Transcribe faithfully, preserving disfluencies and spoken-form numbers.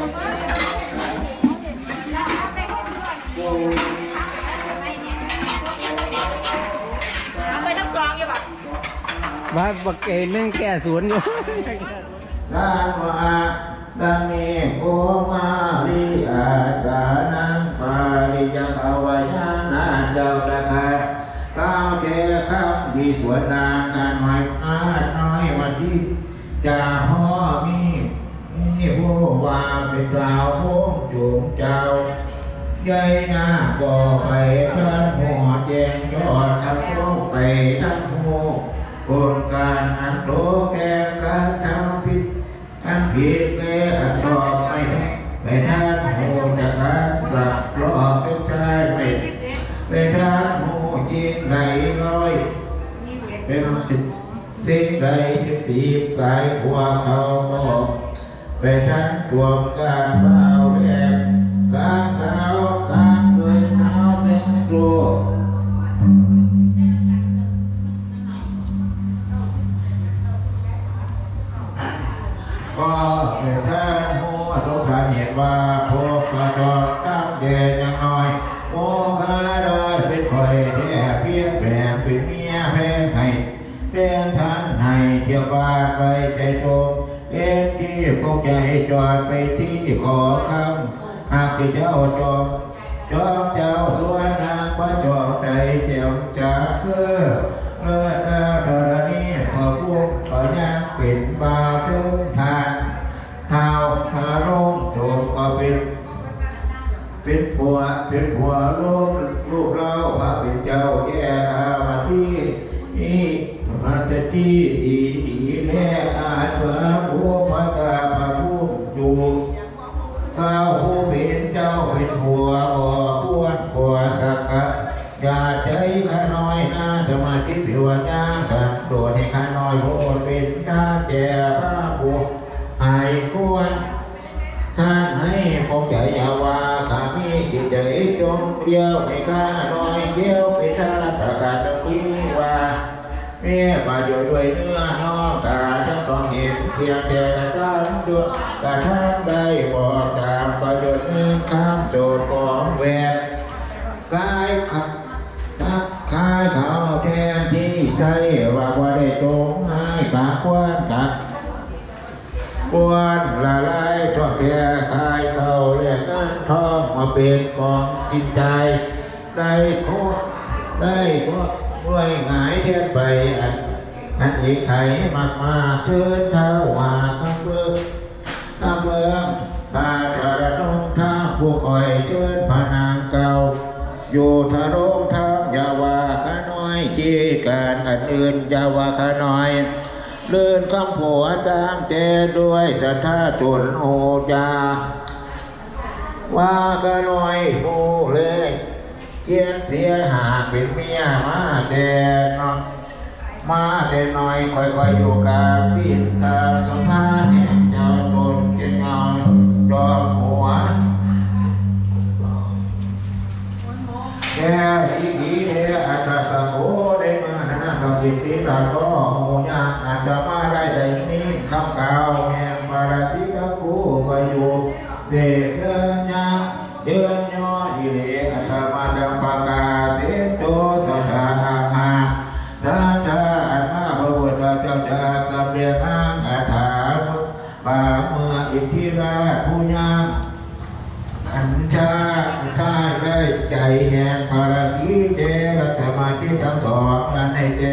เอาไปทั้งสองอยู่บ่ มาบักเอหนึ่งแก่ศูนย์อยู่ สาธุ ดังนี้ โอมาริอาสานัง ปาริจจกวายานาเจ้าตถา กล่าวแก่คำที่สวดนางกันไว้ อาน้อยวันที่ จะพ่อมี มีผู้ว่าเป็นสาวโพงจุงเจ้า ใหญ่หน้าก็ไปท่านหัวแจงยอดทำโพงไปทั้งหัวคนการอันโตแก่การทำผิด อันผิดแก่อันชอบไม่แท้ไปท่านหัวจากการสับรอบเป็นชายไม่ไปท่านหัวจริงไหลลอย เป็นสิ่งใดจะปีบกายพวกเขาก็ ไปทั้งดวงการเฝ้าแลกการเท้ากลางเดินเท้าเป็นกลัว ก็แต่ท่านผู้สงสารเห็นว่าพวกประจอมตั้งแก่ยังน้อย โมฆะได้เป็นข่อยแท้เพียงแผนเป็นเมียแพงให้ เป็นท่านให้เที่ยวบาทไว้ใจตรง เป็นที่ปกใจจอดไปที่ขอคำ หากที่เจ้าจอม จอมเจ้าสวนนางพระจอมใจแจ่มจากเพื่อเลิศนาธรณีพระพุทธก็ยังเป็นบาปเทิงทาน ท้าวทารงโจมก็เป็น เป็นผัว เป็นผัวลูก ลูกเล่าพระเป็นเจ้าแก่ข้ามาที่นี่มาจะที่ดีดีแน่อาสาผู้พระตาพระผู้อยู่ข้าผู้เป็นเจ้าเป็นผัวบ่ควรผัวสักกะ อย่าใจข้าน้อยนาสมาธิผิวญาสันโดษให้ข้าน้อยผู้เป็นตาแก่พระผู้ให้ควร ท่านให้ปองใจอย่าว่าข้ามีจิตใจจงเดียวให้ข้าน้อยเที่ยวไปทานประกาศตะกี้ว่า แม่ประโยชน์ด้วยเนื้อน้องตาจะต้องเห็นเพียงแต่กระทำด้วยกระทำได้บอกตามประโยชน์เนื้อคำโจทย์ของแหวนกายขับ ขายเขาแทนที่ใช่ว่าบ่ได้จงให้กาควรกัดควรละลายชอบแก่ขายเขาและเงินทองมาเป็นของกินใจ ได้โคตรได้โคตรด้วยหงายแทนไปอันอันเอกไขมากมากเชิญเท้าว่าคำเบิก ข้าเมืองพระจรดงทางผู้คอยเชิญพระนางเก่า อยู่ทะโรงทางอย่าว่าข้าน้อยขี้การอันอื่นอย่าว่าข้าน้อยเลื่อนคำผัวตามแต่ด้วยศรัทธาจุนโหจา ว่าข้าน้อยผู้แลกเกียรติเสียหากเป็นเมียมาแต่น้อย มาแต่น้อยค่อยๆอยู่กลางดินตามสมภารแห่งเจ้าตนเจ็ดเงาจอมหัวแก่อีดีแท้อัตตะโกได้มานั้นพระกิตติตาก็หมู่ยากอาจจะมาได้ได้นี้คำกล่าวแห่งปาราชิกผู้ไปอยู่เสกเดินยากเดินยอดอีเลอัตมาจังปากาเสโจสถาหา สัทธาอันมาพระพุทธเจ้าจะสำเร็จนางคาถาปาเมื่ออิทธิราชผู้ยากอันชาติได้ใจแห่งพระราชีเจรัตมาที่ทั้งสองนั้นให้แจ้ง